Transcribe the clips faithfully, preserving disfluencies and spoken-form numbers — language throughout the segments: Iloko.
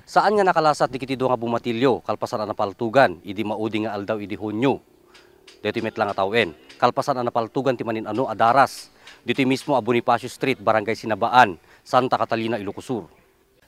Saan nga nakalasat dagiti dua nga bumatilio kalpasan a napaltogan idi maudi nga aldaw idi Hunio. Daytoy met la nga tawen, kalpasan a napaltogan ti manin-ano a daras ditoy mismo a Bonifacio Street, Barangay Sinabaan, Santa Catalina, Ilocos Sur.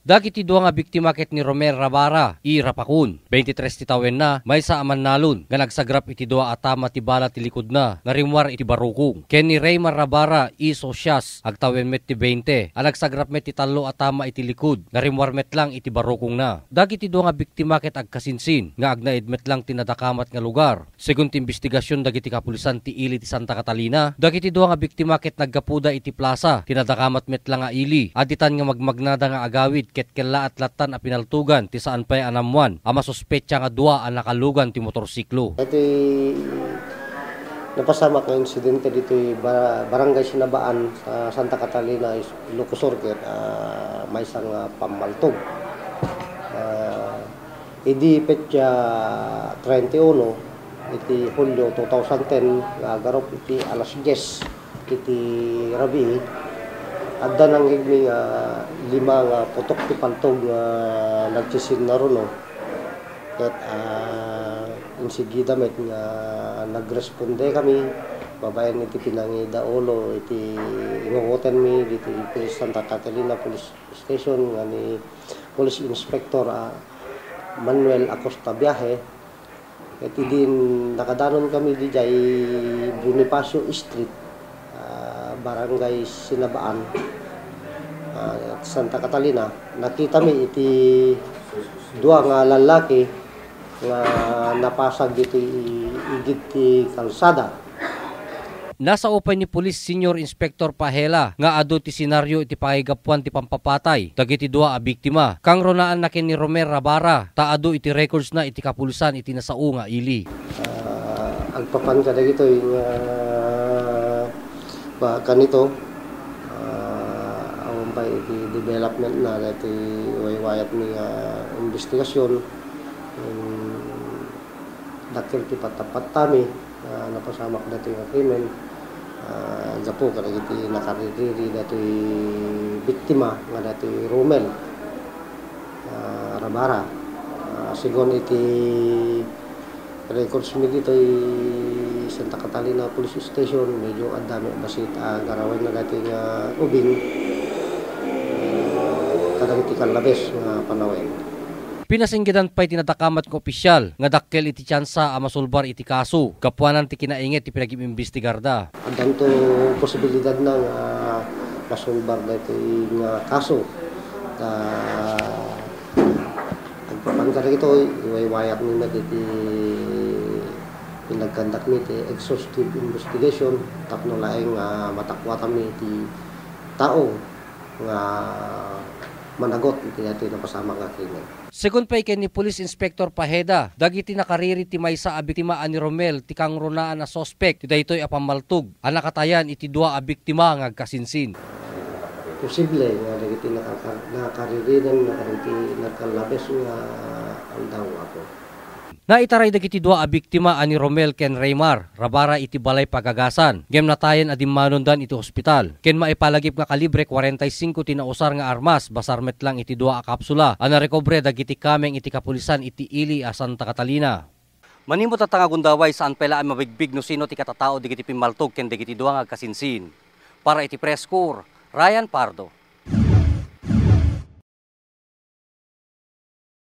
Dagiti dua nga biktima ket ni Romel Rabara, i Rapacon, twenty-three ti tawenna, maysa a mannalon nga nagsagrap iti dua a tama ti bala ti likudna nga rimmuar iti barukong, ken ni Raymar Rabara, i Socias, agtawen met ti twenty, a nagsagrap met ti tallo a tama iti likud nga rimmuar met lang iti barukongna. Dagiti dua nga biktima ket agkasinsin nga agnaed met lang ti nadakamat nga lugar. Segun ti imbestigasion dagiti kapulisan ti ili ti Santa Catalina, dagiti dua nga biktima ket naggapuda iti plasa ti nadakamat met lang a ili. Additan nga magmagnada nga agawid ket kellaat lattan a pinaltogan ti saan pay a naammoan a masuspetsa nga dua a nakalugan ti motorsiklo. Iti napasamak nga insidente ditoy ba-, Barangay Sinabaan sa Santa Catalina, Is-, Ilocos Sur ket, ah, maysa nga pammaltog. Ah, idi petsa treinta y uno iti Hulio two thousand ten nga agarup iti alas dies iti rabii, adda nangngegmi nga lima nga putok ti paltog nga nagsisinnaruno. Ket, ah, insigida met nga nagresponde kami babaen iti pinangida ulo iti ingugotenmi ditoy Police Santa Catalina Police Station nga ni Police Inspector, ah, Manuel Acosta Viaje. Ket idi nakadanon kami didiay Bonifacio Street, ah, Barangay Sinabaan, ah, Santa Catalina, nakitami iti dua nga lallaki nga napasag iti igid ti kalsada. Nasao pay ni Police Senior Inspector Pahela nga adu ti senario iti pakaigapuan ti pampapatay dagiti dua a biktima. Kangrunaanna ken ni Romer Rabara ta adu iti recordsna iti kapulisan iti nasao nga ili. Ah, agpapan kadagitoy nga ba, kanito, ah, awan pay iti development na dati waywayat ni, ah, investigasyon. Um, dakkel ti patapatami, ah, napasamak dati nga krimen, ah, gapu kadagiti nakaririri dati biktima nga dati Romel, ah, Rabara. Ah, sigun iti records mi ditoy Santa Catalina Police Station, medyo adda mi bassit a garawen na dati nga ubing, eh, kadagiti kallabes nga panawen. Pinasinggedan pay ti nadakamat nga opisyal nga dakkel iti tiansa a masulbar iti kaso gapuanan ti kinainget ti pinagimbestigarda. Addanto posibilidad na nga masulbar daytoy nga kaso. Ta agpapan kadagitoy, iwaywayat mi met iti pinagkandakmi ti exhaustive investigation tapno laeng nga matakuatanmi ti tao nga managot iti daytoy napasamak nga krimen. Segun pay ken ni Police Inspector Pajeda, dagiti nakariri ti maysa a biktima a ni Romel ti kangrunaan a suspek ti daytoy a pammaltog a nakatayan iti dua a biktima nga agkasinsin. Posible nga dagiti nakaka-, nakaririnan nga dagiti nagkallabes nga aldaw, Apo. Naitaray dagiti dua a biktima a ni Romel ken Raymar Rabara iti balay pagagasan, ngem natayen a dimmanondan iti ospital, ken maipalagip nga kalibre kwarenta y singko ti nausar nga armas, basar met lang iti dua a kapsula a narekobre dagiti kameng iti kapulisan iti ili a Santa Catalina. Manimut a tangagundaway, saan pay la a mabigbig no sino ti katatao dagiti pimmaltog ken dagiti dua nga agkasinsin. Para iti Press Corps, Ryan Pardo.